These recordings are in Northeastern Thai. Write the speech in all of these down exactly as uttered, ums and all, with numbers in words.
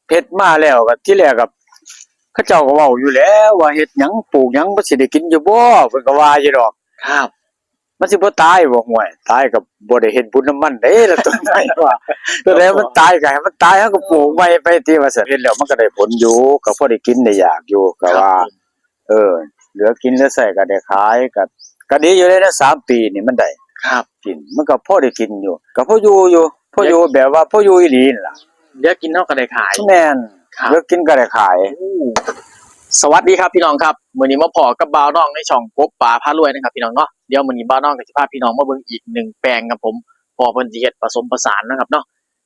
เฮ็ดมาแล้วก็ทีแรกก็ เขาเจ้าก็เว้าอยู่แล้วว่า "เฮ็ดหยังปลูกหยังมันสิได้กินอยู่บ่" เพิ่นก็ว่าอยู่ดอก ครับ มันสิบ่ตายบ่ ห่วย ตายก็บ่ได้เฮ็ดบุญนำมันเด้ ละต้นไม้ว่า ตัวใดมันตายก็ให้มันตาย เฮาก็ปลูกใหม่ไปติว่าซั่น เฮ็ดแล้วมันก็ได้ผลอยู่ ก็พอได้กินได้อยากอยู่ ก็ว่า ครับผม เออ เหลือกินเหลือใช้ก็ได้ขาย ก็ ก็ดีอยู่เด้นะ สามปีนี่มันได้ ครับ กิน มันก็พอได้กินอยู่ ก็พออยู่อยู่ พออยู่แบบว่าพออยู่อีหลีนั่นล่ะ เหลือกินเฮาก็ได้ขาย แม่น ครับ เหลือกินก็ได้ขาย โอ้ สวัสดีครับพี่น้องครับ มื้อนี้มาพ้อกับบ่าวน้องในช่องกบป๋าพารวยนะครับพี่น้องเนาะ เดี๋ยวมื้อนี้บ่าวน้องก็สิพาพี่น้องมาเบิ่งอีกหนึ่งแปลงครับผม พ่อเพิ่นสิเฮ็ดผสมผสานนะครับเนาะ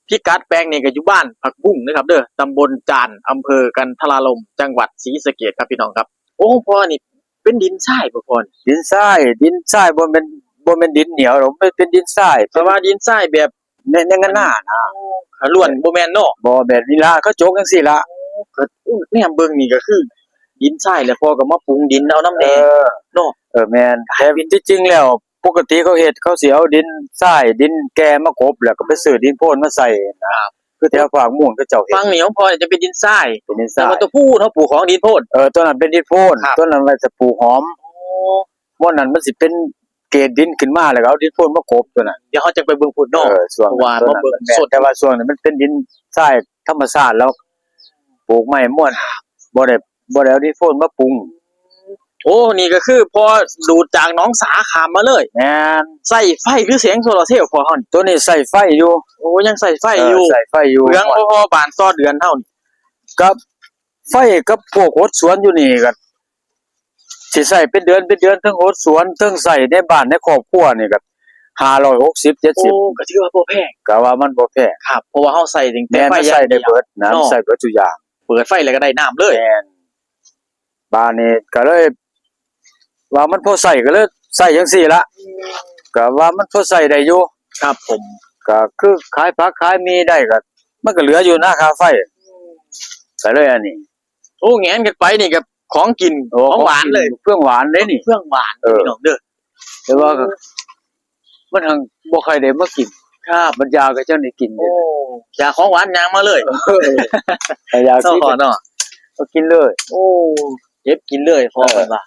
พิกัดแปลงนี่ก็อยู่บ้านผักบุ้งนะครับเด้อ ตำบลจาน อำเภอกันทราลม จังหวัดศรีสะเกษครับพี่น้องครับ โอ้ พ่อนี่เป็นดินทรายบ่พ่อนี่ ดินทราย ดินทราย บ่แม่น บ่แม่นดินเหนียวดอก มันเป็นดินทราย แต่ว่าดินทรายแบบ ใน ในงานหน้านะ โอ้ ขาล้วนบ่แม่นเนาะ บ่ แบบนี้ล่ะ เขาจกจั่งซี้ล่ะ โอ้ ก็ โอ้ แนมเบิ่งนี่ก็คือดินทรายแหละ พ่อก็มาปรุงดินเอานำแหน่ เออ เนาะ เออ แม่น แต่ที่จริงแล้ว ปกติเขาเฮ็ด เขาสิเอาดินทราย ดินแก่มากบ แล้วก็ไปซื้อดินโพนมาใส่นะ ครับ คือแถวภาคมูนเขาเจ้าเฮ็ด ฝั่งนี้ของพ่อนี่จะเป็นดินทราย เป็นดินทราย แต่ว่าตัวพูนเขาปลูกของดินโพน เออ ตัวนั้นเป็นดินโพน ครับ ตัวนั้นไว้จะปลูกหอม โอ้ ม่วนนั้นมันสิเป็นเกรดดินขึ้นมา แล้วก็เอาดินโพนมากบตัวนั้น เดี๋ยวเราจะไปเบิ่งพูนเนาะ เออ ช่วงนั้น เพราะว่า ตัวนั้น มาเบิ่ง แม่น สด แต่ว่าช่วงนั้นมันเป็นดินทรายธรรมชาติ แล้วปลูกไม้ม่วน บ่ได้ บ่ได้เอาดินโพนมาปรุง โอ้ นี่ก็คือพอดูดจากหนองสาข้ามมาเลย แม่น ใช้ไฟหรือแสงโซลาร์เซลล์พ่อเฮานี่ ตัวนี้ใช้ไฟอยู่ โอ้ ยังใช้ไฟอยู่ เออ ใช้ไฟอยู่ เปลืองบ่พอบ้านต่อเดือนเฮานี่ กับไฟกับพวกหดสวนอยู่นี่ก็ สิใช้เป็นเดือนเป็นเดือน ทั้งหดสวน ทั้งใช้ในบ้านในครอบครัวนี่ก็ ห้าร้อยหกสิบ เจ็ดสิบ โอ้ ก็ถือว่าบ่แพง ก็ว่ามันบ่แพง ครับ เพราะว่าเราใช้ตั้งแต่ แม่น ไฟ มันใช้ได้เบิดนะ อย่างเดียวเนาะ มันใช้เบิดทุกอย่าง เปิดไฟแล้วก็ได้น้ำเลย แม่น บาดนี้ก็เลย ว่ามันพอใช้ก็เลยใช้จั่งซี้ละ ก็ว่ามันพอใช้ได้อยู่ ครับผม ก็คือขายผักขายมีได้ก็ มันก็เหลืออยู่นะค่าไฟ ก็เลยอันนี้ โอ้ แหงนกันไปนี่ก็ของกิน โอ้ ของหวานเลย ของกิน เครื่องหวานเด้นี่ เครื่องหวาน เออ พี่น้องเด้อ แต่ว่าก็ โอ้ มันหังบ่ค่อยได้มากิน ครับ มันอยากก็จั่งได้กิน โอ้ อยากของหวานย่างมาเลย เออ แต่อยากกิน เนาะพ่อเนาะ ก็กินเลย โอ้ เก็บกินเลยพ่อ เออ เพิ่นว่า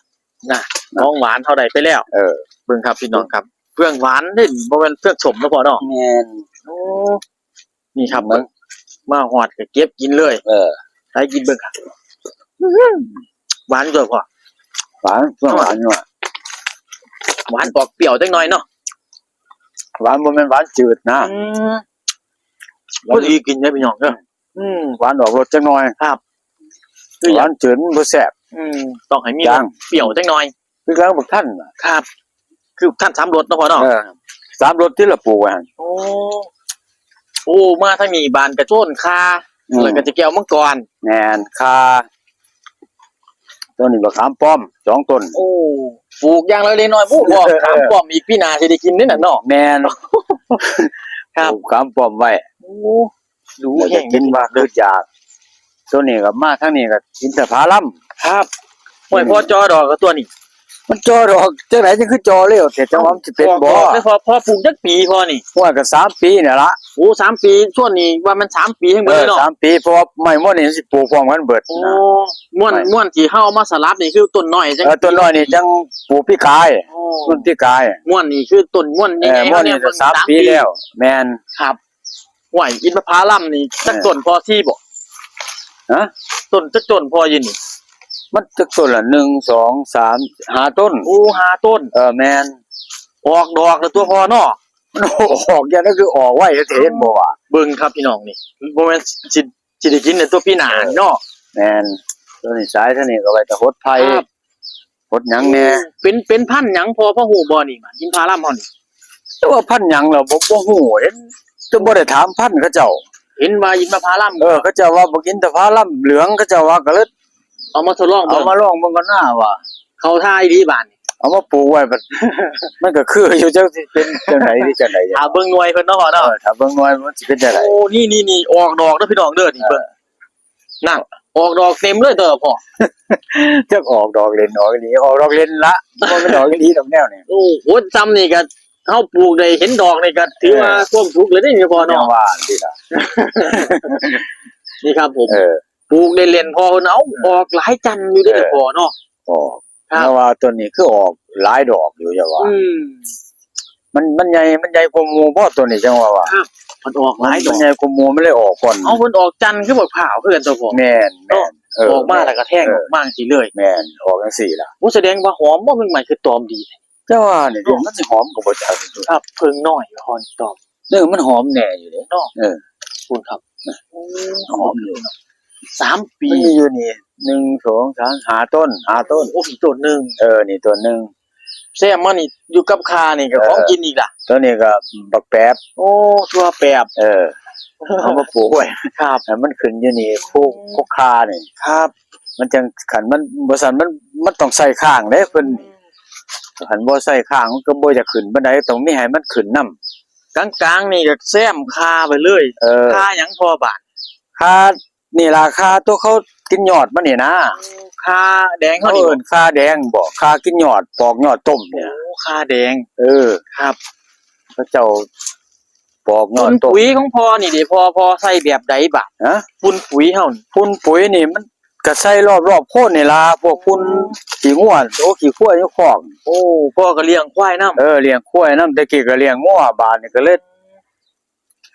นะ ของหวานเฮาได้ไปแล้ว เออ เบิ่งครับพี่น้องครับ เครื่องหวานเด้ บ่แม่นเครื่องส้มเนาะพ่อเนาะ แม่น โอ้ นี่ครับ เบิ่ง มาฮอดก็เก็บกินเลย เออ ให้กินเบิ่งครับ อื้อหือ หวานจ้ะพ่อ หวาน เครื่องหวานอยู่อะ หวานออกเปรี้ยวจักหน่อยเนาะ หวานบ่แม่นหวานจืดนะ อืม หวาน พอดีกินเด้อพี่น้องเด้อ อืม หวานออกรสจักหน่อย ครับ คือหวานจืดมันบ่แซ่บ อืม ต้องให้มี จาง เปรี้ยวจักหน่อย คือหมากทันน่ะ ครับ คือหมากทันสามรสเนาะพ่อเนาะ เออ สามรสที่ละปลูกไว้หั่น โอ้ โอ้ มาทางนี้บ้านกระโจนข่า อืม แล้วก็จะแก้วมังกร แม่น ข่า ต้นนี้บักขามป้อม สองต้น โอ้ ปลูกอย่างละเล็กน้อย โอ้ เออ ขามป้อมอีกปีหน้าสิได้กินเด้อนั่นเนาะ แม่น ครับ ปลูกขามป้อมไว้ โอ้ ดู แล้ว แห้ จะ ง กินว่าคืออยาก ตัวนี้ก็มาทางนี้ก็อินทผลัม ครับ ห้วย อืม พ่อจ่อดอกกับตัวนี้ มันจ่อดอกจังได๋จังคือจ่อเร็ว แต่จังหวะมันสิเป็นบ่ ออกดอกได้พอ พ่อปลูกจักปีพ่อนี่ ห้วยก็สามปีนี่ละ โอ้ สามปี ช่วงนี้ว่ามันสามปีแฮงเบิดเลยเนาะ เออ สามปี เพราะว่าไม้ม่วนนี่มันสิปลูกพร้อมกันเบิด โอ้ นะ ม่วน ไม้ ม่วนที่เฮาเอามาสลับนี่คือต้นน้อยจัง เออ ต้นน้อยนี่จังปลูกปีกาย โอ้ ต้นปีกาย ม่วนนี่คือต้นม่วนใหญ่ๆ เออ ม่วนนี่ เฮาเนี่ย สามปี เบิ่งสามปี แล้ว แม่น ครับ ห้วย อินทผลัมนี่จักต้นพอ สี่บ่ ฮะ ต้นจักต้นพออยู่นี่ มันจักต้นละ หนึ่ง สอง สาม ห้า ต้น โอ้ ห้า ต้น เออ แม่น ออกดอกแล้วตัวพ่อเนาะ มันออกอย่างนั้นคือออกไวแท้ๆ เห็นบ่วะ เบิ่งครับพี่น้องนี่ บ่แม่นสิ สิได้กินในตัวปีหน้านี่เนาะ แม่น ตัวนี้สายเท่านี้ก็ไว้แต่หดไผ่ ครับ หดหยังแน่ เป็น เป็นพันธุ์หยังพ่อ พ่อฮู้บ่นี่ อินทผลัมเฮานี่ แต่ว่าพันธุ์หยังล่ะ บ่ บ่ฮู้ เห็น แต่บ่ได้ถามพันธุ์เขาเจ้า เห็นว่าอินทผลัม เออ เขาเจ้าว่าบักอินทผลัมเหลือง เขาเจ้าว่าก็เลย เอามาทดลองเบิ่ง เอามาลองเบิ่งก่อนหน้าว่า เข้าท่าอีหลีบาดนี่ เอามาปลูกไว้บัด มันก็คืออยู่ จักสิเป็นจังใด๋หรือจังใด๋ ถ้าเบิ่งหน่วยเพิ่นเนาะพ่อเนาะ เออ ถ้าเบิ่งหน่วยมันสิเป็นจังใด๋ โอ้ นี่ นี่ นี่ ออกดอกเด้อพี่น้องเด้อ นี่เบิ่ง เออ นั่น ออกดอกเต็มเลยเด้อพ่อ จักออกดอกเล่นออกอีหลี ออกดอกเล่นละ บ่แม่นดอกอีหลีดอกแนวนี่ โอ้โห ซ้ำนี่ก็ เฮาปลูกได้เห็นดอกนี่ก็ถือว่า เออ ความสุขเลยเด้อพ่อเนาะ จังว่าสิล่ะ นี่ครับผม เออ ปลูกเล่นๆ พ่อเพิ่น เอ้า เออ ออกหลายจันอยู่เด้อ เออ พ่อเนาะ ออก ครับ แต่ว่าต้นนี้คือออกหลายดอกอยู่ อย่าว่า อืม มัน มันใหญ่ มันใหญ่กว่าหมู่บ่ ต้นนี้ จั่งว่าว่า ครับ มันออกหลายดอก มันใหญ่กว่าหมู่ มันเลยออกก่อน เอา เพิ่นออกจันคือบักพร้าวคือกันตัวพ่อ แม่น แม่น เนาะ เออ ออกมาแล้วก็แทง เออ ออกมาจั่งซี้เลย แม่น ออกจั่งซี้ล่ะ โอ้ แสดงว่าหอมบ่ มันใหม่คือตอมดี แต่ว่านี่ เนาะ มันสิหอมก็บ่จัก ครับ เพิ่งน้อยหอมตอม เออ มันหอมแน่อยู่เด้ เนาะ เออ คุณครับ หอมอยู่ สามปี มันมีอยู่นี่ หนึ่ง สอง สาม ห้า ต้น ห้า ต้น โอ้ อีกต้นหนึ่ง เออ นี่ต้นหนึ่ง แซมมานี่ อยู่กับข่านี่ก็ เออ ของกินอีกล่ะ ต้นนี้ก็บักแปบ โอ้ ถั่วแปบ เออ เอามาปลูกไว้ ครับ ให้มันขึ้นอยู่นี่ โคก โคกข่านี่ ครับ มันจั่ง คันมัน บ่ซั้นมัน มันต้องใส่ค้างเด้เพิ่น คันบ่ใส่ค้างมันก็บ่อยากขึ้นปานใด ต้องมีให้มันขึ้นนำ กลางๆ นี่ก็แซมข่าไปเลย เออ ข่าหยังพ่อบาด ข่านี่ล่ะ ข่าตัวเขากินยอดมันนี่นะ ข่าแดงเขานี่บ่ เอิ้นข่าแดงบ่ ข่ากินยอด ปอกยอดต้มเนี่ย โอ้ ข่าแดง เออ ครับ เขาเจ้าปอกยอดต้ม ฝุ่นปุ๋ยของพ่อนี่เด้พ่อ พ่อใส่แบบใดบาด ฮะ ฝุ่นปุ๋ยเฮานี่ ฝุ่นปุ๋ยนี่มันก็ใส่รอบๆ โคนนี่ล่ะ พวกฝุ่นขี้งัว โอ้ ขี้ควายอยู่คอก โอ้ พ่อก็เลี้ยงควายนำ เออ เลี้ยงควายนำ แต่กี้ก็เลี้ยงงัว บาดนี้ก็เลย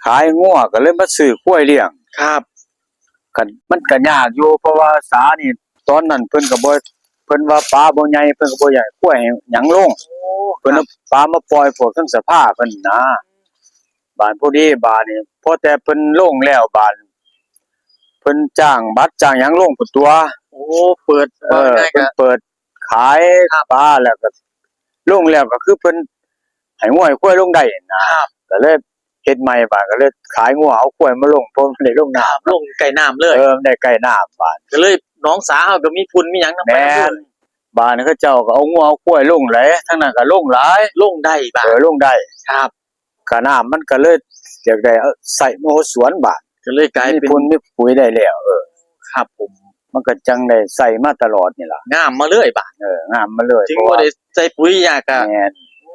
ขายงัวก็เลยมาซื้อควายเลี้ยง ครับ คัน มันก็ยากอยู่ เพราะว่าสานี่ ตอนนั้นเพิ่นก็บ่ เพิ่นว่าปลาบ่ใหญ่ เพิ่นก็บ่อยากให้ควายให้หยังลง โอ้ เพิ่นเอา ครับ ปลามาปล่อยพวกทั้งสภาเพิ่นนะ บาดพอดีบาดนี่ พอแต่เพิ่นลงแล้วบาด เพิ่นจ้างบัตรจ้างหยังลงพุ้นตั่ว โอ้ เปิด เออ ว่าง่ายๆ เพิ่น ก็ เปิดขาย ครับ ปลาแล้วก็ ลงแล้วก็คือเพิ่นให้งัวให้ควายลงได้นะ ครับ ก็เลยเฮ็ดใหม่บาดก็เลยขายงัวเอาควายมาลง เพราะมันได้ลงน้ำ ครับ ลงใกล้น้ำเลย เออ มันได้ใกล้น้ำบาด ก็เลยหนองสาเฮาก็มีฝุ่นมีหยังนำไป แม่น นำเลย บาดนี้เขาเจ้าก็เอางัวเอาควายลงหลาย ทางนั้นก็ลงหลาย ลงได้บาด เออ ลงได้ ครับ ก็น้ำมันก็เลยอยากได้เอาใส่มาหดสวนบาด ก็เลยกลายเป็น มีฝุ่นมีปุ๋ยได้แล้ว เออ ครับผม มันก็จั่งได้ใส่มาตลอดนี่ล่ะ งามมาเลยบาด เออ งามมาเลย ถึง เพราะว่า บ่ได้ใส่ปุ๋ยยาก็ แม่น โอ้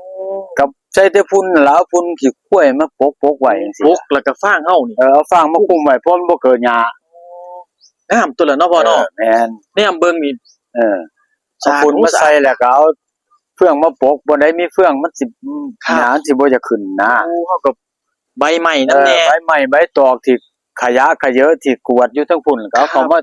กับใส่แต่ฝุ่นนั่นล่ะ เอาฝุ่นขี้ควายมาปกๆ ไว้จั่งซี้ ปกแล้วก็ฟางเฮานี่ เออ เอาฟางมาคลุมไว้ เพราะมันบ่เกิดหญ้า งามตัวละเนาะพ่อเนาะ เออ แม่น แนมเบิ่งนี่ เออ เอา สาธุ ฝุ่นมาใส่ สาธุ แล้วก็เอาเฟืองมาปก บ่ได้มีเฟืองมันสิ ครับ หญ้ามันสิบ่อยากขึ้นนะ โอ้ เฮาก็ใบไม้นำแน่ เออ ใบไม้ใบตอกที่ขยะขยะที่กวาดอยู่ทั้งฝุ่น ก็เอา ครับ เข้ามา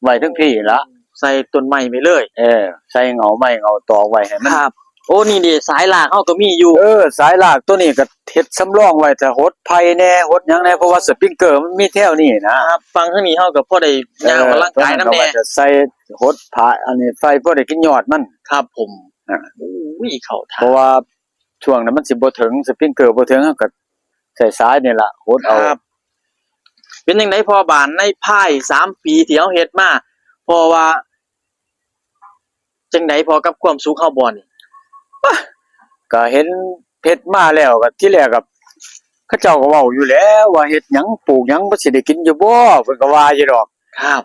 ไว้ทั้งพี้ละ ใส่ต้นไม้ไปเลย เออ ใส่เงาไม้เงาตอกไว้ให้มัน ครับ โอ้ นี่เด้ สายรากเฮาก็มีอยู่ เออ สายรากตัวนี้ก็เฮ็ดสำรองไว้ ถ้าหดไผ่แน่ หดหยังแน่ เพราะว่าสปริงเกอร์มันมีแถวนี้นะ ครับ ฟังทางนี้เฮาก็พอได้ย่างออกกำลังกายนำแน่ เออ ตัวนั้นก็ว่าจะใส่หดไผ่ อันนี้ไฟพอได้กินยอดมัน ครับผม อ่า อุ้ย เข้าท่า เพราะว่าช่วงนั้นมันสิบ่ถึง สปริงเกอร์บ่ถึง เฮาก็ใช้สายนี่ล่ะหดเอา ครับ เป็นจั่งใดพ่อบาด ในภายสามปีที่เฮาเฮ็ดมา พ่อว่า จั่งใดพ่อกับความสุขเฮาบ่นี่ ก็เห็นเฮ็ดมาแล้วก็ทีแรกก็ เขาเจ้าก็เว้าอยู่แล้วว่าเฮ็ดหยังปลูกหยังมันสิได้กินอยู่บ่ เพิ่นก็ว่าอยู่ดอก ครับ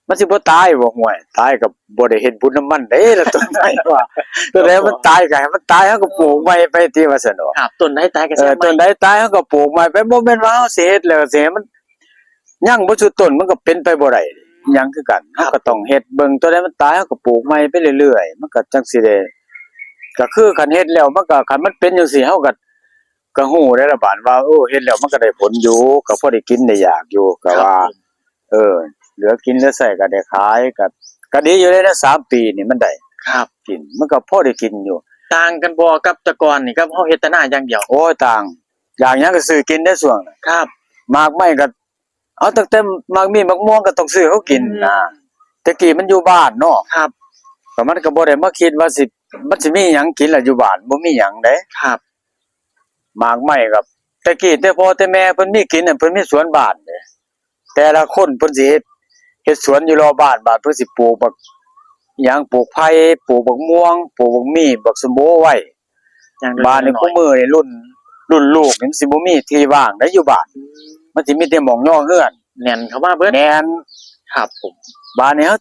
มันสิบ่ตายบ่ ห่วย ตายก็บ่ได้เฮ็ดบุญนำมันเด้ ละต้นไม้ว่า ต้นใดมันตายก็ให้มันตาย เฮาก็ปลูกใหม่ไปติว่าซั่นดอก ครับ ต้นใดตายก็ เออ ซ่อมใหม่ ต้นใดตายเฮาก็ปลูกใหม่ไป บ่แม่นว่าเฮาสิเฮ็ดแล้วสิให้มัน ยังบ่สุดต้นมันก็เป็นไปบ่ได้ หยังคือกัน ครับ เฮาก็ต้องเฮ็ดเบิ่ง ตัวใดมันตายเฮาก็ปลูกใหม่ไปเรื่อยๆ มันก็จั่งสิได้ ก็คือคันเฮ็ดแล้วมันก็ คันมันเป็นจั่งซี้ เฮาก็ ก็ฮู้ได้ละบาดว่า โอ้ เฮ็ดแล้วมันก็ได้ผลอยู่ ก็พอได้กินได้อยากอยู่ ก็ว่า ครับผม เออ เหลือกินเหลือใช้ก็ได้ขาย ก็ ก็ดีอยู่เด้นะ สามปีนี่มันได้ ครับ กิน มันก็พอได้กินอยู่ ต่างกันบ่กับแต่ก่อนนี่ กับเฮาเฮ็ดแต่นาอย่างเดียว โอ้ย ต่าง อยากหยังก็ซื้อกินได้ช่วงนั้น ครับ หมากไม้ก็ เอาตั้งแต่หมากมีหมากม่วงก็ต้องซื้อเขากินนะ อืม แต่กี้มันอยู่บ้านเนาะ ครับ ก็มันก็บ่ได้มาคิดว่าสิ มันสิมีหยังกินล่ะอยู่บ้าน บ่มีหยังเด้ ครับ หมากไม้ก็ แต่กี้แต่พ่อแต่แม่เพิ่นมีกินน่ะ เพิ่นมีสวนบ้านเด้ แต่ละคนเพิ่นสิเฮ็ด เฮ็ดสวนอยู่รอบบ้าน บ้านเพิ่นสิปลูกบักหยัง ปลูกไผ่ ปลูกบักม่วง ปลูกบักมี บักสมโอไว้ อย่างละ บ้านนี้ น้อยๆ คู่มื้อนี่รุ่น รุ่นลูกนี่มันสิบ่มีที่ว่างได้อยู่บ้าน อืม มันสิมีแต่หม่องย่อเฮือน แน่นเข้ามาเบิด แม่น ครับผม บ้านนี้เฮา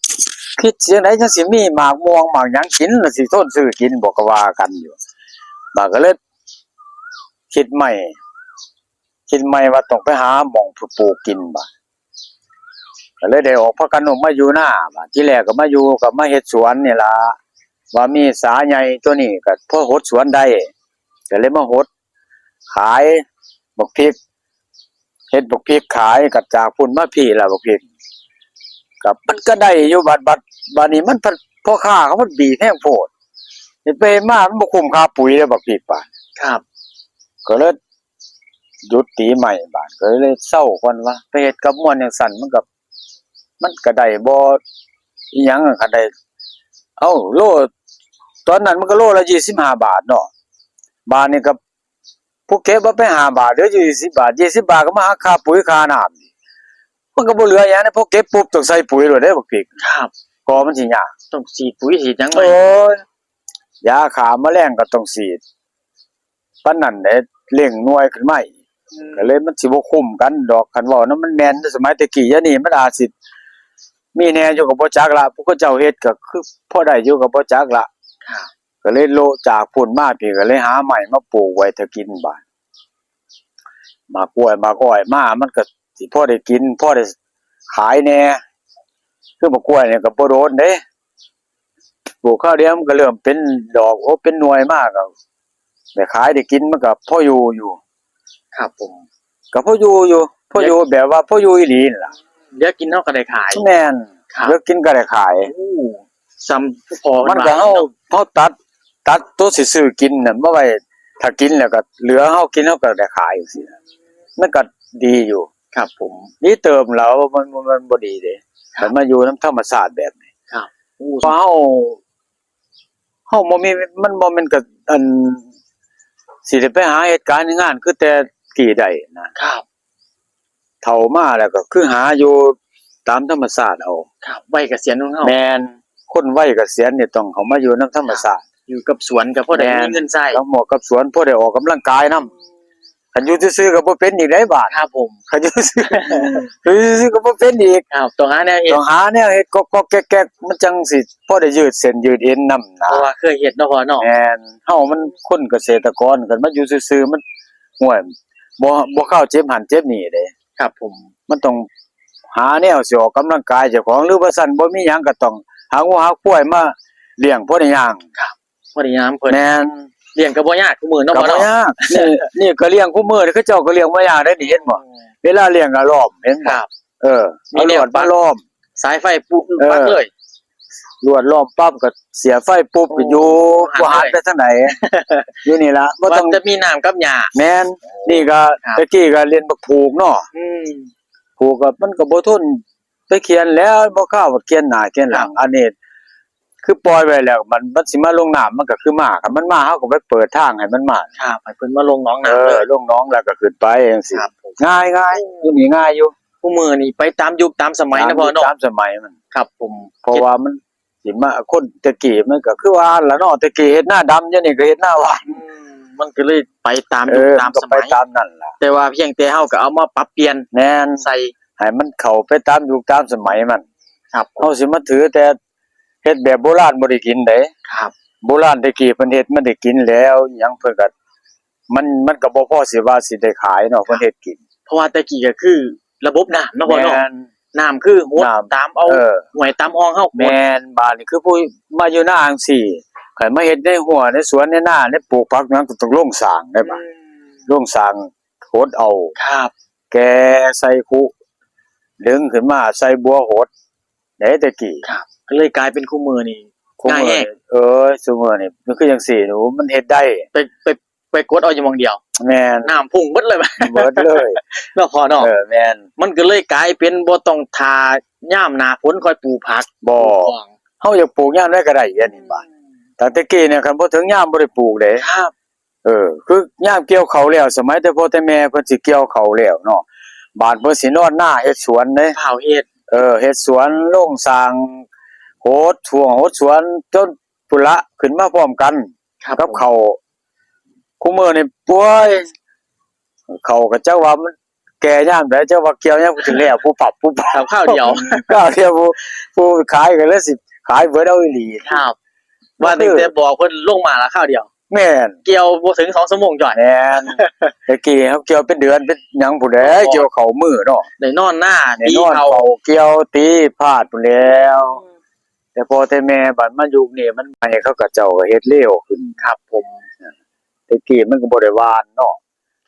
คิดจั่งใดจั่งสิมีหมากม่วงหมากหยังกิน แล้วสิทนซื้อกินบ่ ก็ว่ากันอยู่ บาดก็เลยคิดใหม่ คิดใหม่ว่าต้องไปหาหม่องปลูกกินบาด ก็เลยได้ออกพากันออกมาอยู่นา บาดทีแรกก็มาอยู่ ก็มาเฮ็ดสวนนี่ล่ะ ว่ามีสาใหญ่ตัวนี้ก็พอหดสวนได้ ก็เลยมาหดขายบักพริก เฮ็ดบักพริกขาย ก็จากพุ้นมาพี้ล่ะบักพริก ก็มันก็ได้อยู่ บัด บัด บัดนี้มันพัด พ่อค้าเขามันบีบแฮงโพด เฮ็ดไปเฮ็ดมามันบ่คุ้มค่าปุ๋ยเด้บักพริกบาด ครับ ก็เลยหยุดตีใหม่บาด ก็เลยเซาก่อนว่า ไปเฮ็ดกับม่วนจั่งซั้นมันก็ มันก็ได้บ่อิหยัง คันได้ เอ้า โล ตอนนั้นมันก็โลละยี่สิบห้าบาทเนาะ บาดนี้ก็ผู้เก็บเอาไปห้าบาท เหลืออยู่ยี่สิบบาท ยี่สิบบาทก็มาหักค่าปุ๋ยค่าน้ำ มันก็บ่เหลือหยังนะ พอเก็บปุ๊บต้องใส่ปุ๋ยโลดเด้บักพริก ครับ กอมันสิยาก ต้องฉีดปุ๋ยฉีดหยังใหม่ โอ้ย ยาฆ่าแมลงก็ต้องฉีด ปานนั้นเด้ เร่งหน่วยขึ้นมาอีก อืม ก็เลยมันสิบ่คุ้มกันดอก คันเว้านำมันแม่น สมัยแต่กี้ เดี๋ยวนี้มันอาจสิมีแหน่อยู่ก็บ่จักละ ผู้เขาเจ้าเฮ็ดก็คือพอได้อยู่ก็บ่จักละ ครับ ก็เลยโละจากพุ้นมาพี้ ก็เลยหาไม้มาปลูกไว้ถ้ากินบาด หมากกล้วยหมากอ้อยมา มันก็สิพอได้กิน พอได้ขายแหน่ คือหมากกล้วยนี่ก็บ่โดนเด้ ปลูกคราวเดียวมันก็เริ่มเป็นดอก โอ้ เป็นหน่วยมาก็ได้ขายได้กิน มันก็พออยู่อยู่ ครับผม ก็พออยู่อยู่ พออยู่แบบว่าพออยู่อีหลีนั่นล่ะ เหลือกินเฮาก็ได้ขาย แม่น ครับ เหลือกินก็ได้ขาย โอ้ ส่ำผู้พ่อ มันก็ เฮา เนาะ เฮาตัด ตัดตัวสิซื้อกินน่ะมาไว้ ถ้ากินแล้วก็เหลือเฮากิน เฮาก็ได้ขายจั่งซี้นะ มันก็ดีอยู่ ครับผม ดีเติมแล้ว มัน มัน มันบ่ดีเด้ ครับ คันมาอยู่นำธรรมชาติแบบนี้ ครับ โอ้ เพราะเฮา เฮาบ่มี มันบ่แม่นกะ อัน สิได้ไปหาเฮ็ดการเฮ็ดงานคือแต่กี้ได้นะ ครับ เฒ่ามาแล้วก็คือหาอยู่ตามธรรมชาติเอา ครับ วัยเกษียณของเฮา แม่น คนวัยเกษียณนี่ต้องเข้ามาอยู่นำธรรมชาติ อยู่กับสวนก็พอได้ แม่น มีเงินใช้ กับหมวกกับสวนพอได้ออกกำลังกายนำ คันอยู่ซื่อๆก็บ่เป็นอีกได้บาด ครับผม คันอยู่ซื่อๆ อยู่ซื่อๆก็บ่เป็นอีก ครับ ต้องหาแนวเฮ็ด ต้องหาแนวเฮ็ดก๊อกๆแก๊กๆ มันจั่งสิพอได้ยืดเส้นยืดเอ็นนำนะ เพราะว่าเคยเฮ็ดเนาะพ่อเนาะ แม่น เฮามันคนเกษตรกร คันมาอยู่ซื่อๆ มัน ห่วย บ่ บ่คาวเจ็บหั้นเจ็บนี่เด้ ครับผม มันต้องหาแนวสิออกกำลังกายเจ้าของ หรือบ่ซั้นบ่มีหยังก็ต้องหางัวหาควายมาเลี้ยงพอได้ย่าง ครับ พอได้ยามเพิ่น แม่น เลี้ยงก็บ่ยากคุมื้อเนาะ ก็ พ่อ บ่ เนาะ ยาก นี่ นี่ก็เลี้ยงคุมื้อนี่ เขาเจ้าก็เลี้ยงบ่ยากเด้นี่ เห็นบ่ อืม เวลาเลี้ยงก็ล้อม เห็นบ่ ครับ เออ มี เอาลวด แนวปัก มาล้อม สายไฟปุ๊บ เออ ปักเลย ลวดล้อมปั๊บก็เสียบไฟปุ๊บ โอ้ ก็อยู่ หัน บ่หัน เลย ไปทางไหน อยู่นี่ล่ะ บ่ต้อง ว่าจะมีน้ำกับหญ้า แม่น นี่ก็ ครับ แต่กี้ก็เล่นบักผูกเนาะ อืม ผูกก็มันก็บ่ทน ไปเขียนแล้ว บ่คาวเขียนหน้าเขียนหลัง ครับ อันนี้คือปล่อยไว้แล้ว มัน มันสิมาลงน้ำ มันก็คือมา คันมันมา เฮาก็ไปเปิดทางให้มันมา ครับ ให้เพิ่นมาลงหนองน้ำ เออ เลย ลงหนองแล้วก็ขึ้นไปจั่งซี้ ครับผม ง่ายๆ อยู่นี่ง่ายอยู่ คุมื้อนี้ไปตามยุคตามสมัยนะพ่อเนาะ ตามยุคตามสมัยมัน ครับผม เพราะว่ามันสิมา คนแต่กี้มันก็คือว่าหั่นล่ะเนาะ แต่กี้เฮ็ดนาดำ เดี๋ยวนี้ก็เฮ็ดนาหวาน อืม มันก็เลยไปตามยุค เออ ตามสมัย มันก็ไปตามนั่นล่ะ แต่ว่าเพียงแต่เฮาก็เอามาปรับเปลี่ยน แม่น ใส่ ให้มันเข้าไปตามยุคตามสมัยมัน ครับผม เฮาสิมาถือแต่เฮ็ดแบบโบราณบ่ได้กินเด้ ครับ โบราณแต่กี้เพิ่นเฮ็ดมันได้กินแล้ว อิหยังเพิ่นก็ มัน มันก็บ่พอสิว่าสิได้ขายเนาะ เพิ่นเฮ็ดกิน เพราะว่าแต่กี้ก็คือระบบน้ำเนาะพ่อเนาะ แม่น น้ำคือหด น้ำ ตามเอา เออ ห้วยตามอ่องเฮา แม่น บาดนี้คือผู้มาอยู่นาจั่งซี้ คันมาเฮ็ดในรั้วในสวนในนา ในปลูกผักหยังก็ต้องลงสร้างเด้บาด อืม ลงสร้างหดเอา ครับ แก่ใส่คุ ดึงขึ้นมาใส่บัวหด เด้แต่กี้ ครับ ก็เลยกลายเป็นคุมื้อนี้ คุมื้อ ง่ายแฮง เอ้ย ซุมื้อนี้มันคือจั่งซี้หนู มันเฮ็ดได้ ไป ไป ไปกดเอาอยู่หม่องเดียว แม่น น้ำพุ่งเบิดเลย เบิดเลย เนาะพ่อเนาะ เออ แม่น มันก็เลยกลายเป็นบ่ต้องท่ายามหน้าฝนค่อยปลูกผัก บ่ ปลูกของ เฮาอยากปลูกยามใดก็ได้ อันนี้บาด ตั้งแต่กี้เนี่ย คันบ่ถึงยามบ่ได้ปลูกเด้ ครับ เออ คือยามเกี่ยวข้าวแล้ว สมัยแต่พ่อแต่แม่เพิ่นสิเกี่ยวข้าวแล้วเนาะ บาดเพิ่นสินอนนาเฮ็ดสวนเด้ ฟ้าวเฮ็ด เออ เฮ็ดสวน ลงสร้าง หดช่วงหดสวน จนพุ้นละขึ้นมาพร้อมกัน ครับ กับข้าว คุมื้อนี่ โอ้ย ข้าวก็จักว่ามันแก่ยามใด จักว่าเกี่ยวยามใด แล้วปุ๊บปั๊บปุ๊บปั๊บ ครับ คราวเดียว คราวเดียว ผู้ ผู้ขายก็เลยสิขายเบิดเอาอีหลี ครับ ว่าตั้งแต่บอกเพิ่นลงมาละคราวเดียว แม่น เกี่ยวบ่ถึงสองชั่วโมงจ้อย แม่น แต่กี้เขาเกี่ยวเป็นเดือนเป็นหยังพู้นแหละ อ๋อ เกี่ยวเข้ามื้อเนาะ ได้นอนนา ได้นอน ตีเข้า เฝ้าเกี่ยวตีพาดพู้นแหล้ว อืม แต่พ่อแต่แม่บัดมายุคนี้มันใหม่ เขาก็เจ้าก็เฮ็ดเร็วขึ้น ครับผม แต่กี้มันก็บ่ได้หว่านเนาะ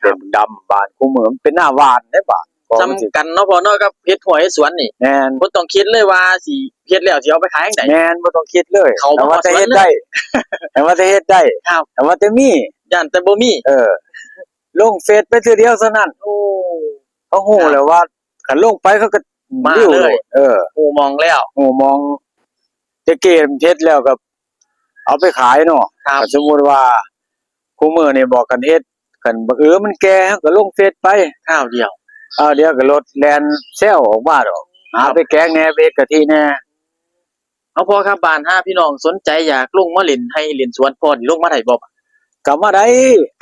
ครับ เต็มดำ บานคู่มื้อมันเป็นหน้าหว่านเด้บาด ส่ำกันเนาะพ่อเนาะ กับเฮ็ดไร่เฮ็ดสวนนี่ แม่น บ่ต้องคิดเลยว่าสิเฮ็ดแล้วสิเอาไปขายจั่งใด แม่น บ่ต้องคิดเลย เข้ามา แต่ว่าแต่เฮ็ดได้ สวนเลย แต่ว่าแต่เฮ็ดได้ ครับ แต่ว่าแต่มี ย่านแต่บ่มี เออ ลงเฟซไปเทื่อเดียวเท่านั้น โอ้ เขาฮู้ ครับ แล้วว่าคันลงไปเขาก็ มา ริ้ว เลย โลด เออ ฮู้หม่องแล้ว ฮู้หม่อง แต่กี้เฮ็ดแล้วก็เอาไปขายเนาะ ครับ คันสมมุติว่า คู่มื้อนี่บอกคันเฮ็ด คันบักอือมันแก่ เฮาก็ลงเฟซไป คราวเดียว คราวเดียวก็รถแล่นแซวออกมาดอก ครับ หาไปแกงแหน่ ไปเฮ็ดกะทิแหน่ เอาพ่อครับ บ้านหาพี่น้องสนใจอยากลงมาเล่นไร่เล่นสวน พ่อนี่ลงมาได้บ่ ก็มาได้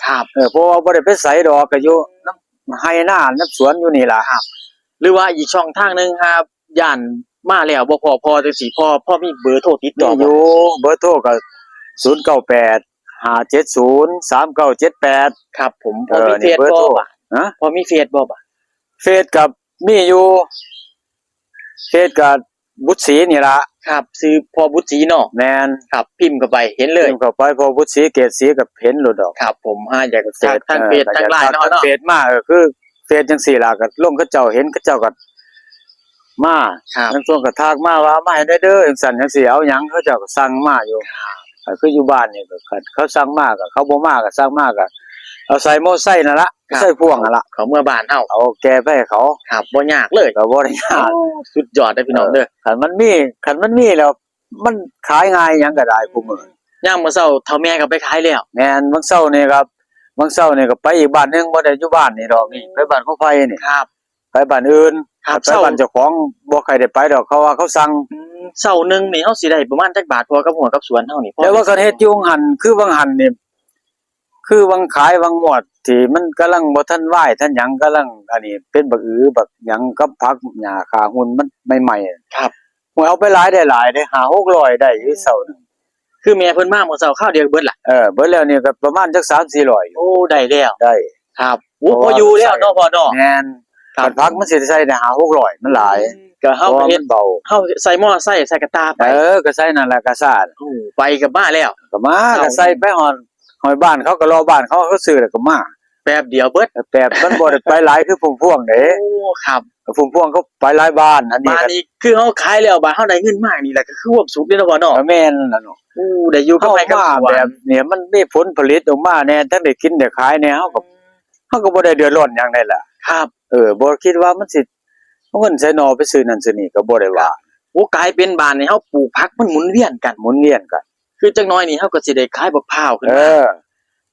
ครับ เออ เพราะว่าบ่ได้ไปไสดอก ก็อยู่นำไร่นานำสวนอยู่นี่ล่ะ ครับ หรือว่าอีกช่องทางหนึ่งครับ ย่านมาแล้วบ่พ้อพ่อจั่งซี้ พ่อ พ่อมีเบอร์โทรติดต่อบ่ มีอยู่ เบอร์โทรก็ ศูนย์เก้าแปด ห้าเจ็ดศูนย์ สามเก้าเจ็ดแปด ครับผม พ่อมี เออ นี่ เฟซ เบอร์โทร บ่บาด ฮะ พ่อมีเฟซบ่บาด เฟซก็มีอยู่ เฟซก็บุตรศรีนี่ล่ะ ครับ ชื่อพ่อบุตรศรีเนาะ แม่น ครับ พิมพ์เข้าไปเห็นเลย พิมพ์เข้าไป พ่อบุตรศรี เกตศรี ก็เห็นโลดดอก ครับผม หาอยาก เฟซ ทักทาง เออ เฟซ ก็ ทาง ไลน์ ทัก เนาะ ทาง เนาะ เฟซมา ก็คือเฟซจั่งซี้ล่ะ ก็ลงเขาเจ้าเห็น เขาเจ้าก็มา ครับ ลางช่วงก็ทักมาว่า มาให้ได้เด้อ จั่งซั้นจั่งซี้ เอาหยัง เขาเจ้าก็สั่งมาอยู่ ครับ ก็คืออยู่บ้านนี่ก็ เขาสั่งมาก็ เขาบ่มาก็สั่งมาก็ เอาใส่มอไซค์นั่นละ ครับ ใส่พ่วงนั่นละ เขาเมือบ้านเฮา เอาแกะไปให้เขา ครับ บ่ยากเลย ก็บ่ได้ยาก โอ้ สุดยอดเด้อพี่น้องเด้อ เออ คันมันมี คันมันมีแล้ว มันขายง่ายหยังก็ได้คู่มื้อ ยามมื้อเช้าเฒ่าแม่ก็ไปขายแล้ว แม่น บางเช้านี่ครับ บางเช้านี่ก็ไปอีกบ้านหนึ่ง บ่ได้อยู่บ้านนี่ดอกนี่ อืม ไปบ้านของไผนี่ ครับ ไปบ้านอื่น ครับ ไปบ้านเจ้าของบ่ค่อยได้ไปดอก เขาว่าเขาสั่ง อืม เช้าหนึ่งนี่เฮาสิได้ประมาณจักบาท พ่อ กับหัวกับสวนเฮานี่ แต่ว่าคันเฮ็ดอยู่หั่น คือวังหั่นนี่ คือวังขายวังงวดที่มันกำลังบ่ทันวายทันหยัง กำลังอันนี้เป็นบักอือบักหยังกับผักหญ้าขาหุ่นมันใหม่ๆ ครับ โอ้ย เอาไปหลายได้หลายเด้ ห้าหกร้อยได้อยู่เช้าหนึ่ง คือแม่เพิ่นมามื้อเช้าคราวเดียวเบิดล่ะ เออ เบิดแล้วนี่ก็ประมาณจักสามสี่ร้อย โอ้ ได้แล้ว ได้ ครับ โอ้ พออยู่แล้วเนาะพ่อเนาะ แม่น ครับ คันผักมันสิใส่ได้ห้าหกร้อย มันหลาย อืม ก็เฮา เพราะว่า ก็เฮ็ด มันเบา เฮาใส่มอไซค์ใส่กระต่าไป เออ ก็ใส่นั่นแหละ กระซ่า โอ้ ไปก็มาแล้ว ก็มา เอา ก็ใส่ไปฮอด ฮอดบ้านเขาก็รอบ้านเขา เขาซื้อแล้วก็มา แป๊บเดียวเบิด แป๊บ มันบ่ได้ไปหลายคือพุ่มพวงเด้ โอ้ ครับ พุ่มพวงเขาไปหลายบ้าน อันนี้ บ้าน ก็ นี้คือเฮาขายแล้ว บ้านเฮาได้เงินมานี่แหละ ก็คือความสุขเด้เนาะพ่อเนาะ ก็แม่นล่ะเนาะ โอ้ ได้อยู่กับไร่กับสวน เฮามาแบบเนี่ย มันมีผลผลิตออกมาแน่ ทั้งได้กินได้ขายแน่ เฮาก็ เฮาก็บ่ได้เดือดร้อนหยังได้ล่ะ ครับ เออ บ่คิดว่ามันสิเอาเงินใส่หน่อไปซื้อนั่นซื้อนี่ก็บ่ได้ว่า โอ้ กลายเป็นบ้านนี่เฮาปลูกผักมันหมุนเวียนกัน หมุนเวียนกัน คือจักหน่อยนี่เฮาก็สิได้ขายบักพร้าวขึ้นมา เออ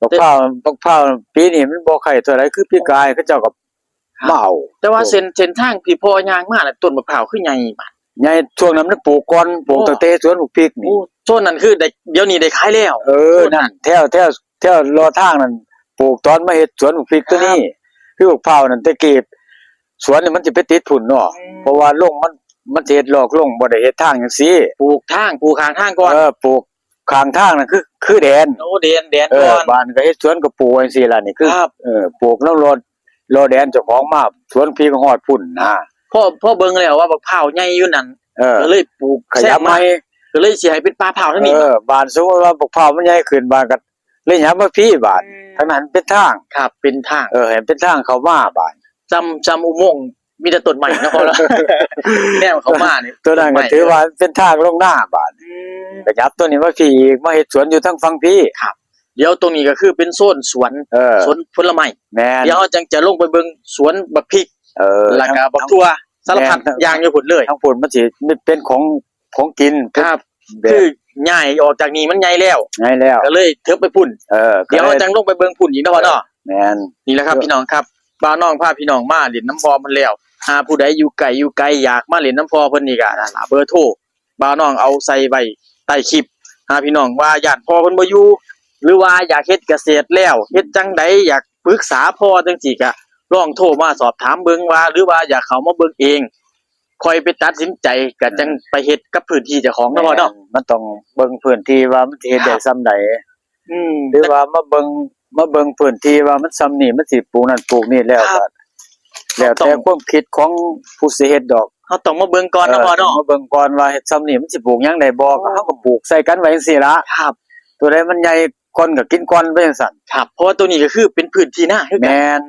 บักพร้าว บักพร้าวปีนี้มันบ่ค่อยเท่าใด คือปีกายเขาเจ้าก็ ครับ มาเอา แต่ว่าเส้น เส้นทางที่พ่อย่างมาน่ะ ต้นบักพร้าวคือใหญ่บาด ใหญ่ ช่วงนั้นมันปลูกก่อน ปลูก โอ้ ตั้งแต่สวนบักพริกนี่ โอ้ โซนนั้นคือได้ เดี๋ยวนี้ได้ขายแล้ว เออ โซนนั้น นั่น แถว แถว แถวรอทางนั่น ปลูกตอนมาเฮ็ดสวนบักพริกตัวนี้ ครับ คือบักพร้าวนั่น แต่กี้สวนนี่มันสิไปติดพุ่นเนาะ อืม เพราะว่าลงมัน มันสิเฮ็ดลอกลง บ่ได้เฮ็ดทางจังซี่ ปลูกทาง ปลูกข้างทางก่อน เออ ปลูกข้างทางนั่นคือ คือแดน โอ้ แดน แดน เออ ก่อน บ้านก็เฮ็ดสวนก็ปลูกจังซี่ล่ะ นี่คือ ครับ เออ ปลูกแล้วรอ รอแดนเจ้าของมา สวนพี่ก็ฮอดพุ่นนะ พ่อ พ่อเบิ่งแล้วว่าบักพร้าวใหญ่อยู่นั่น เออ ก็เลยปลูก ขยับ แซมมา ใหม่ ก็เลยสิให้เป็นป่าพร้าวทางนี้ เออ บ้านสมมุติว่าบักพร้าวมันใหญ่ขึ้น บ้านก็เลยหยับมาพี้บ้าน อืม ทางนั้นเป็นทาง ครับ เป็นทาง เออ ให้เป็นทางเข้ามาบ้าน จำ จำอุโมงค์มีแต่ต้นไม้นะพ่อเนาะ แนมเข้ามานี่ ตัวนั้นก็ ต้นไม้ ถือว่าเป็นทางลงนาบ้าน อืม ขยับตัวนี้มาพี้อีก มาเฮ็ดสวนอยู่ทางฝั่งพี้ ครับ เดี๋ยวตรงนี้ก็คือเป็นโซนสวน เออ สวนผลไม้ แม่น เดี๋ยวเราจังจะลงไปเบิ่งสวนบักพริก เออ แล้วก็ ทาง บักถั่ว ทาง สารพัด แม่น อย่างอยู่พุ่นเลย ทางพุ่นมันสิเป็นของ ของกิน ครับ แบบ คือย้ายออกจากนี่มันใหญ่แล้ว ใหญ่แล้ว ก็เลยเถิบไปพุ่น เออ เดี๋ยวเราจังลงไปเบิ่งพุ่นอีกเนาะพ่อเนาะ แม่น นี่แหละครับ เออ พี่น้องครับ บ่าวน้องพาพี่น้องมาเล่นนำพ่อเพิ่นแล้ว หาผู้ใดอยู่ไกลอยู่ไกลอยากมาเล่นนำพ่อเพิ่นนี่ก็นั่นล่ะ เบอร์โทร บ่าวน้องเอาใส่ไว้ใต้คลิป หาพี่น้องว่าย้านพ่อเพิ่นบ่อยู่ หรือว่าอยากเฮ็ดเกษตรแล้ว เฮ็ดจั่งใด อยากปรึกษาพ่อจั่งซี้ก็ลองโทรมาสอบถามเบิ่งว่า หรือว่าอยากเข้ามาเบิ่งเอง ค่อยไปตัดสินใจ ก็จั่ง เออ ไปเฮ็ดกับพื้นที่เจ้าของเนาะพ่อเนาะ แม่น มันต้องเบิ่งพื้นที่ว่ามันสิเฮ็ดได้ ครับ ส่ำใด อืม หรือว่ามาเบิ่งมาเบิ่งพื้นที่ว่ามันส่ำนี่มันสิปลูกนั่นปลูกนี่แล้ว ครั ก็ บ แล้วแต่ความคิดของผู้สิเฮ็ดดอก เขาต้องมาเบิ่งก่อนนะ เออ พ่อเนาะ มาเบิ่งก่อนว่าเฮ็ดส่ำนี่มันสิปลูกหยังได้บ่ อ๋อ ก็เฮาก็ปลูกใส่กันไว้จังซี่ละ ครับ ตัวใดมันใหญ่ก่อนก็กินก่อนไปจังซั่น ครับ เพราะว่าตัวนี้ก็คือเป็นพื้นที่นาคือกัน แม่น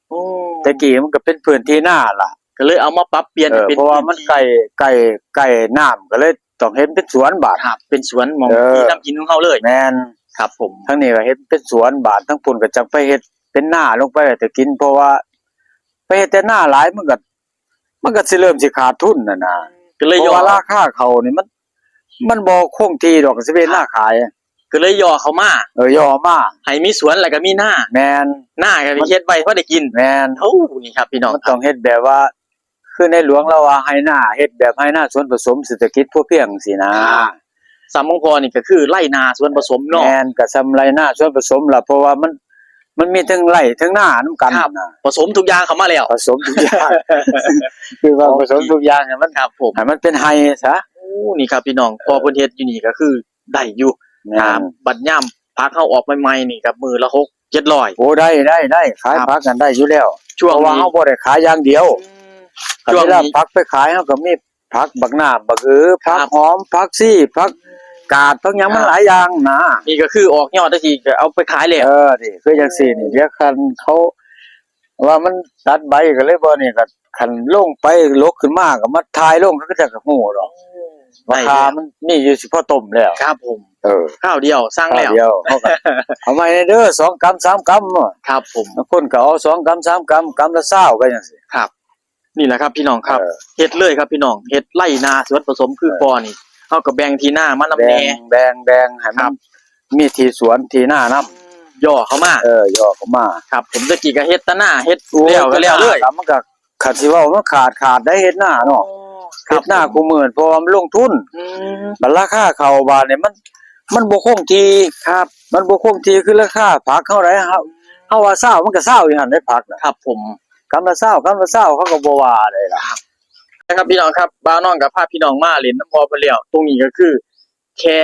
โอ้ แต่กี้มันก็เป็นพื้นที่นาล่ะ ก็เลยเอามาปรับเปลี่ยน เออ เป็น เพราะว่ามัน พื้นที่ ใกล้ใกล้ใกล้น้ำก็เลยต้องเฮ็ดเป็นสวนบาด ครับ เป็นสวนหม่อง เออ ที่ทำกินของเขาเลย แม่น ครับผม ทั้งนี้ก็เฮ็ดเป็นสวนบาดทั้งพุ่นก็จักไปเฮ็ดเป็นนาลงไปแต่กิน เพราะว่า ไปเฮ็ดแต่นาหลายมันก็มันก็สิเริ่มสิขาดทุนน่ะนะ ก็เลย เพ ย่อ ราะว่าราคาเขานี่มัน มันบ่คงที่ดอกสิเป็นนาขาย ก็เลยย่อเขามา เออย่อมา ให้มีสวนแล้วก็มีนา แม่น นาก็ไปเฮ็ดไว้พอได้กิน แม่น โอ้นี่ครับพี่น้อง มันต้องเฮ็ดแบบว่า คือในหลวงเราว่าให้นาเฮ็ดแบบให้นาสวนผสมเศรษฐกิจพอเพียงสินะ ครับ สามของพ่อนี่ก็คือไร่นาสวนผสมเนาะ แม่นก็ส่ำไร่นาสวนผสมล่ะเพราะว่ามัน มันมีทั้งไร่ทั้งนานำกัน ครับ นะ ผสมทุกอย่างเข้ามาแล้ว ผสมทุกอย่าง คือว่าผสมทุกอย่างให้มัน ครับผม ให้มันเป็นไฮ่ซะ โอ้นี่ครับพี่น้อง พอเพิ่นเฮ็ดอยู่นี่ก็คือได้อยู่ แม่น ครับ บัดยามผักเขาออกใหม่ๆนี่ครับมื้อละหกเจ็ดร้อย โอ้ได้ได้ได้ขาย ครับ ผักกันได้อยู่แล้ว ช่วง เพราะว่า นี้ เฮาบ่ได้ขายอย่างเดียว ช่วงนี้ เวลาผักไปขายเฮาก็มีผักบักหน้าบักอือ ครับ ผักหอมผักชีผักกาดผักหยัง ครับ มันหลายอย่างนะ นี่ก็คือออกยอดจังซี่ก็เอาไปขายแล้ว เออนี่คือจังซี่นี่เดี๋ยวคันเขา ว่ามันตัดใบก็เลยบ่นี่ก็คันลงไปลกขึ้นมาก็มาถ่ายลงเขาก็จะฮู้ดอก ได้ รา แล้ว คามันมีอยู่สิพอต้มแล้ว ครับผม เออ ข้าวเดียวสั่ง ข้าว แล้ว เดียวเขาก็ เอามาให้เด้อสองกำสามกำ ครับผม บางคนก็เอาสองกำสามกำกำละซาวก็จังซี่ ครับ นี่แหละครับพี่น้องครับ เออ เฮ็ดเลยครับพี่น้อง เฮ็ดไร่นาสวนผสมคือ เออ พ่อนี่เขาก็แบ่งที่นามานำ แบ่ แน่ งแบ่งแบ่งให้ ครั มัน บ มีที่สวนที่นานำ ย่อเข้ามา เออย่อเข้ามา ครับ ผมตะกี้ก็เฮ็ดแต่นาเฮ็ด โอ้ย แล้วก็แล้วเลย แต่หน้ามันก็คันสิเว้ามันขาดขาดได้เฮ็ดนาเนาะ ครับ เฮ็ดนาคู่มื้อเพราะว่ามันลงทุน อืม บัดราคาเข้าบาดนี่มัน มันบ่คงที่ ครับ มันบ่คงที่คือราคาผักเฮาได้เฮาเฮาว่าซาวมันก็ซาวอยู่หั่นได้ผักน่ะ ครับผม กำละซาวกำละซาวเขาก็บ่ว่าได้ล่ะ นะครับพี่น้องครับ บ่าวน้องก็พาพี่น้องมาเล่นนำพ่อเพิ่นแล้ว ตรงนี้ก็คือ แค่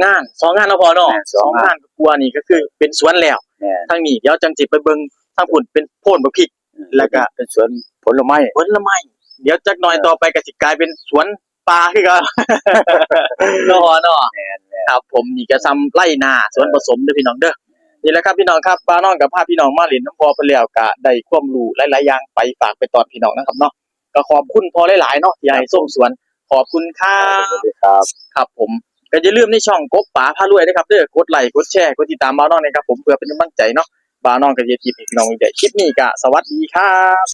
งานสองงานเนาะพ่อเนาะ แม่นสองงาน สองงานกว่านี่ก็คือเป็นสวนแล้ว แม่น ทางนี้เดี๋ยวจังสิไปเบิ่งทางพุ่นเป็นโพนบักพริก แล้วก็ เป็นสวนผลไม้ ผลไม้ เดี๋ยวจักหน่อย เออ ต่อไปก็สิกลายเป็นสวนป่าคือกัน เนาะพ่อเนาะ แม่นแม่น ครับผม นี่ก็ส่ำไร่นาสวนผสมเด้อพี่น้องเด้อ นี่แหละครับพี่น้องครับ บ่าวน้องก็พาพี่น้องมาเล่นนำพ่อเพิ่นแล้วก็ได้ความรู้หลายๆอย่างไปฝากไปตอนพี่น้องนะครับเนาะ ก็ขอบคุณพ่อหลายๆเนาะที่ให้ชมสวน ขอบคุณครับ สวัสดีครับ ครับผม ก็อย่าลืมในช่องกบป๋าพารวยนะครับเด้อ กดไลค์กดแชร์กดติดตามบ่าวน้องนะครับผม เพื่อเป็นกำลังใจเนาะ บ่าวน้องก็จะคลิปอีกน้องใหญ่คลิปนี้ก็สวัสดีครับ